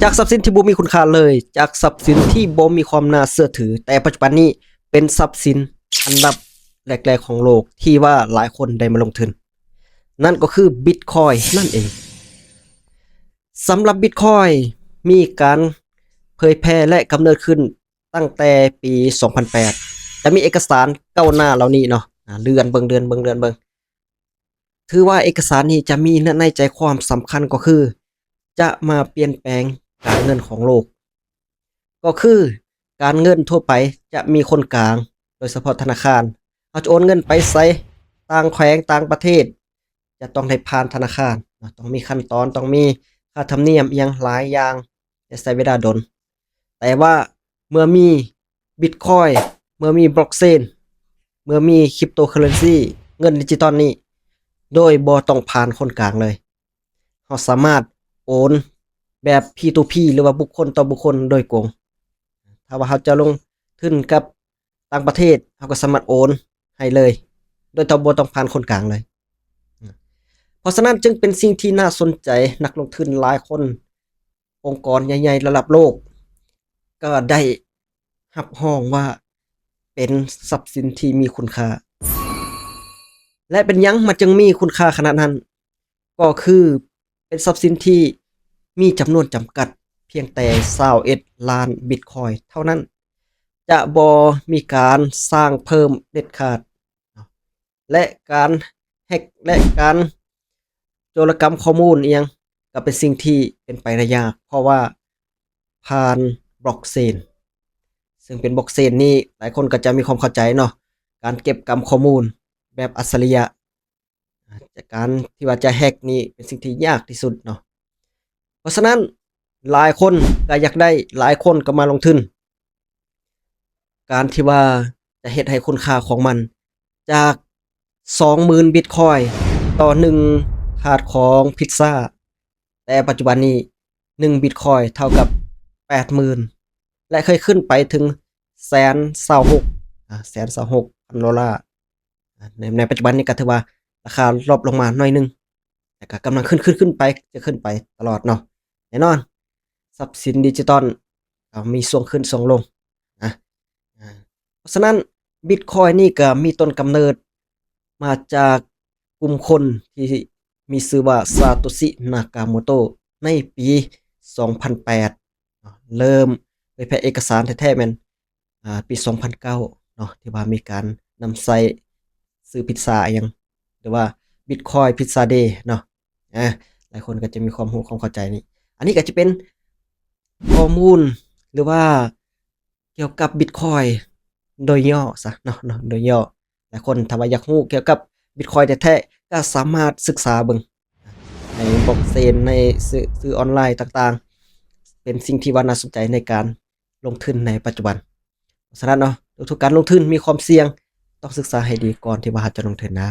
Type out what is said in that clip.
ຈາກຊັບສິນທີ່ບໍ່ມີຄຸນຄ່າເລີຍ, ຈາກຊັບສິນທີ່ບໍ່ມີຄວາມໜ້າເຊື່ອຖື, ແຕ່ປັດຈຸບັນນີ້ເປັນຊັບສິນອັນດັບແລກໆຂອງໂລກທີ່ວ່າຫຼາຍຄົນໄດ້ມາລົງທຶນ, ນັ້ນກໍຄືບິດຄອຍນັ້ນເອງ. ສຳລັບບິດຄອຍມີການເຜີຍແຜ່ ແລະ ກຳເນີດຂຶ້ນຕັ້ງແຕ່ປີສອງພັນແປດ, ຈະມີເອກະສານກ້າວໜ້າເຫຼົ່ານີ້ເນາະ, ເລື່ອນເບິ່ງ ເລື່ອນເບິ່ງ ເລື່ອນເບິ່ງ. ຖືວ່າເອກະສານນີ້ຈະມີເນື້ອໃນໃຈຄວາມສຳຄັນກໍຄື ຈະມາປ່ຽນແປງການເງິນຂອງໂລກ, ກໍຄືການເງິນທົ່ວໄປຈະມີຄົນກາງ, ໂດຍສະເພາະທະນາຄານ. ເຮົາຈະໂອນເງິນໄປໃສ, ຕ່າງແຂວງ, ຕ່າງປະເທດ, ຈະຕ້ອງໄດ້ຜ່ານທະນາຄານເນາະ, ຕ້ອງມີຂັ້ນຕອນ, ຕ້ອງມີຄ່າທຳນຽມອີ່ຫຍັງຫຼາຍຢ່າງ, ຈະໃຊ້ເວລາດົນ. ແຕ່ວ່າເມື່ອມີບິດຄອຍ, ເມື່ອມີບລັອກເຊນ, ເມື່ອມີຄຣິບໂຕເຄີເຣນຊີ, ເງິນດິຈິຕອນນີ້, ໂດຍບໍ່ຕ້ອງຜ່ານຄົນກາງເລີຍ, ເຮົາສາມາດໂອນແບບ P to P ຫຼືວ່າບຸກຄົນຕໍ່ບຸກຄົນໂດຍກົງ. ຖ້າວ່າເຮົາຈະລົງທຶນກັບຕ່າງປະເທດ, ເຮົາກໍສາມາດໂອນໃຫ້ເລີຍ ໂດຍທີ່ບໍ່ຕ້ອງຜ່ານຄົນກາງເລີຍ. ເພາະສະນັ້ນຈຶ່ງເປັນສິ່ງທີ່ໜ້າສົນໃຈ, ນັກລົງທຶນຫຼາຍຄົນ, ອົງກອນໃຫຍ່ໆລະດັບໂລກ ກໍໄດ້ຮັບຮອງວ່າເປັນຊັບສິນທີ່ມີຄຸນຄ່າ. ແລະ ເປັນຫຍັງມັນຈຶ່ງມີຄຸນຄ່າຂະໜາດນັ້ນ? ກໍຄືເປັນຊັບສິນທີ່ມີຈຳນວນຈຳກັດພຽງແຕ່ຊາວເອັດລ້ານບິດຄອຍເທົ່ານັ້ນ, ຈະບໍ່ມີການສ້າງເພີ່ມເດັດຂາດ. ແລະ ການແຮັກ ແລະ ການໂຈລະກຳຂໍ້ມູນອີ່ຫຍັງ ກໍເປັນສິ່ງທີ່ເປັນໄປໄດ້ຍາກ, ເພາະວ່າຜ່ານບລັອກເຊນ, ເຊິ່ງເປັນບລັອກເຊນນີ້ ຫຼາຍຄົນກໍຈະມີຄວາມເຂົ້າໃຈເນາະ, ການເກັບກຳຂໍ້ມູນແບບອັດສະລິຍະ, ການທີ່ວ່າຈະແຮັກນີ້ເປັນສິ່ງທີ່ຍາກທີ່ສຸດເນາະ. ເພາະສະນັ້ນ ຫຼາຍຄົນກໍຢາກໄດ້, ຫຼາຍຄົນກໍມາລົງທຶນ. ການທີ່ວ່າຈະເຮັດໃຫ້ຄຸນຄ່າຂອງມັນຈາກສອງໝື່ນບິດຄອຍຕໍ່ໜຶ່ງຖາດຂອງພິດຊາ, ແຕ່ປັດຈຸບັນນີ້ໜຶ່ງບິດຄອຍເທົ່າກັບແປດໝື່ນ ແລະ ເຄີຍຂຶ້ນໄປເຖິງແສນຊາວຫົກ, ອາ, ແສນຊາວຫົກພັນໂດລາ. ໃນ, ໃນປັດຈຸບັນນີ້ກໍຖືວ່າລາຄາດຣອບລົງມາໜ້ອຍໜຶ່ງ, ແລ້ວກໍກຳລັງຂຶ້ນ, ຂຶ້ນ, ຂຶ້ນໄປ, ຈະຂຶ້ນໄປຕະຫຼອດເນາະ. ແນ່ນອນ, ຊັບສິນດິຈິຕອນກໍມີຊ່ວງຂຶ້ນຊ່ວງລົງນະ. ອາ, ເພາະສະນັ້ນ ບິດຄອຍນີ້ກໍມີຕົ້ນກຳເນີດມາຈາກກຸ່ມຄົນທີ່ມີຊື່ວ່າ ຊາໂຕຊິ ນາກາໂມໂຕ ໃນປີສອງພັນແປດເນາະ, ເລີ່ມເຜີຍແຜ່ເອກະສານແທ້ໆແມ່ນ ອາ ປີສອງພັນເກົ້າເນາະ ທີ່ວ່າມີການນຳໃຊ້ຊື່ພິດຊາອີ່ຫຍັງ ຫຼືວ່າບິດຄອຍພິດຊາເດເນາະ. ອາ ຫຼາຍຄົນກໍຈະມີຄວາມຮູ້ຄວາມເຂົ້າໃຈນີ້. ອັນນີ້ກໍຈະເປັນຂໍ້ມູນ ຫຼືວ່າກ່ຽວກັບບິດຄອຍໂດຍຫຍໍ້ຊະເນາະ, ເນາະ ໂດຍຫຍໍ້. ຫຼາຍຄົນຖ້າວ່າຢາກຮູ້ກ່ຽວກັບບິດຄອຍແທ້ໆ ກໍສາມາດສຶກສາເບິ່ງໃນບລັອກເຊນ ໃນສື່ ສື່ອອນລາຍຕ່າງໆ ເປັນສິ່ງທີ່ວ່າໜ້າສົນໃຈໃນການ ລົງທຶນໃນປັດຈຸບັນ. ສະນັ້ນເນາະ, ທຸກໆການລົງທຶນມີຄວາມສ່ຽງ, ຕ້ອງສຶກສາໃຫ້ດີກ່ອນທີ່ວ່າເຮົາຈະລົງທຶນນະ.